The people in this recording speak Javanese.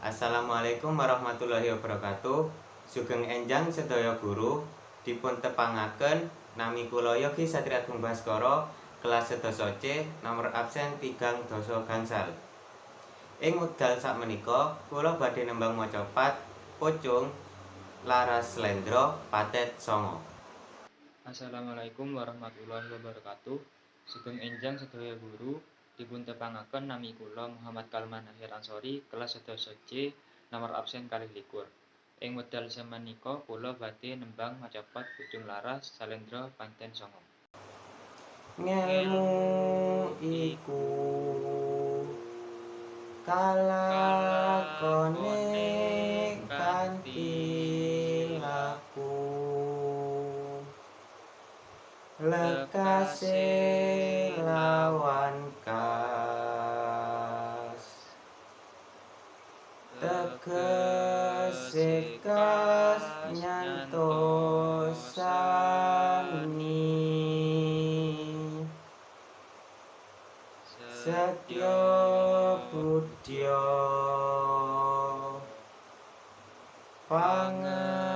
Assalamualaikum warahmatullahi wabarakatuh. Sugeng enjang sedaya guru, dipun tepangaken nami kula Yogi Satria Agung Baskara, kelas 11 C, nomor absen 30 gangsal. Ing wekdal sakmenika kula badhe nembang macapat Pocung laras slendra patet 9. Assalamualaikum warahmatullahi wabarakatuh. Sugeng enjang sedaya guru, dipun tepangaken nami kula Muhammad Kalman Akhir Ansori, kelas 11 C, nomor absen 22. Ing wekdal semenika kula badhe nembang macapat Pucung Laras Salendra Panten 9. Ngelmu iku kalakone kanthi laku, lekase lawan kas, tegese kas nyantosani, setya budya pangekese.